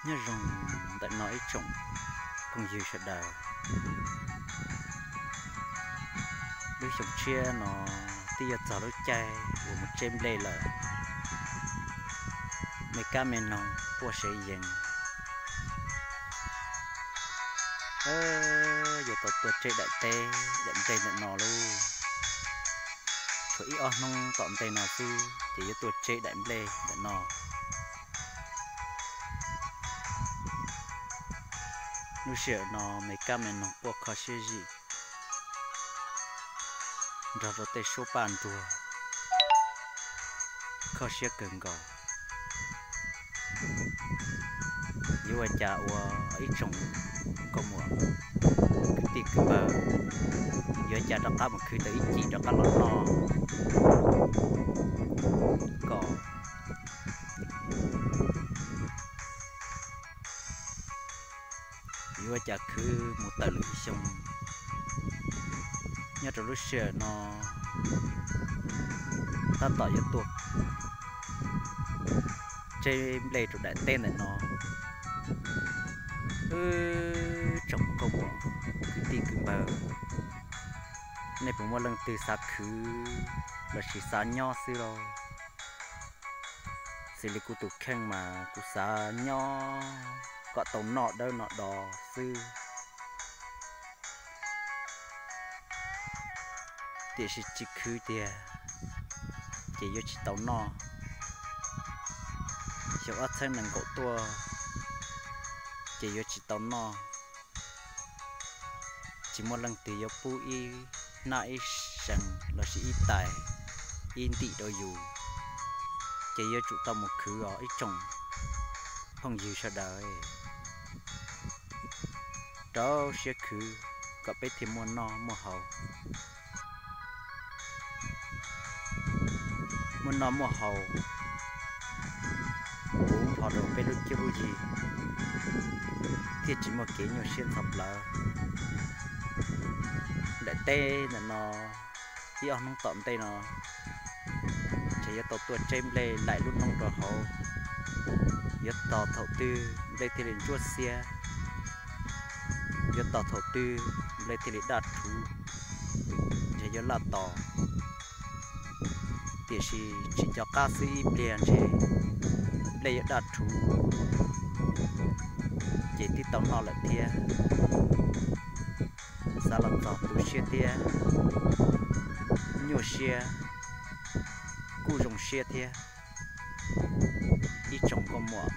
Nyob zoo ntawm no ib tsoom phooj ywg sawv daws. Lub xyoo tshiab no twb yuav txog lub caij uas mus tseb nplej lawm. Me kab me noog quaj sev yees, yuav tau tuaj tseb daim teb daim nplej ntawm no lauj. Tshuav ib ob hnub tom ntej no xwb ces yuav tuaj tseb daim nplej ntawm no. Lub sij hawm no me kab me noog quaj kho siab zim nrog rau tej suab paj nruag kho siab kawg nkaus. Yuav ua cas ua ib tsoom nkauj muam kwv tij kwv npawg, yuav ua cas rov qab mus khwv tau ib cim rov qab los noj kom yuav ua cas khwv mus tawm lwm xyoo. Nyob rau lub sij hawm no tab tom yuav tuaj tseb nplej rau daim teb ntawm no. Wb tsoom nkauj muam kwv tij kwv npawg, nej puas muaj leej twg xav khwv lossis xav nyob xwb lauj? Xws li kuv tus kheej mas kuv xav nyob kom tau noj dawb noj do xwb, tiam sis tsis khwv tiag ces yuav tsis tau noj. Xyoo ob txhiab nees nkaum tuaj ces yuav tsis tau noj. Tsis muaj leej twg yuav pub ib hnab ib sees lossis ib tais ib ntim rau yus, ces yuav tsum tau mus khwv os ib tsoom phooj ywg sawv daws. Rau siab khwv kom peb thiaj muaj noj muaj haus. Muaj noj muaj haus puv npo rau peb lub cuab lub yig, thiaj tsis muaj kev nyuaj siab ntxhov plawv. Daim teb ntawm no ib ob hnub tom ntej no ces yuav tau tuaj tseb nplej laim lub noob rau hauv. Yuav tos thaum twg nplej thiaj li ntsuab xiab, yuav tos thaum twg nplej thiaj li daj rhuv, ntshe yuav laj tos. Tiam sis tsis nco qab xwb ib pliag ntshe nplej yuav daj rhuv ces twb tau noj lawm thiab. Xav los txog tu siab thiab nyuaj siab, kuj zoo siab thiab. Ib tsoom nkauj muam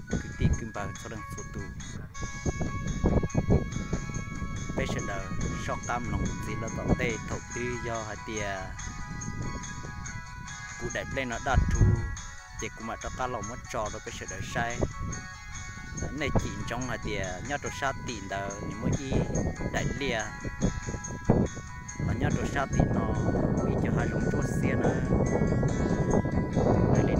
kwv tij kwv npawg txhua leej txhua tus, peb sawv daws soj qab mloog ntxiv lawm tom ntej. Thaum twg yog hais tias kuv daim nplej no daj rhuv ces kuv mam rov qab los muab tso rau peb sawv daws saib. Nej cim ntsoov hais tias nyob rau sab tim ntawd nws muaj ib daim liaj, ho nyob rau sab tim no muaj ib co hav zoov ntsuab xiab na. Raws li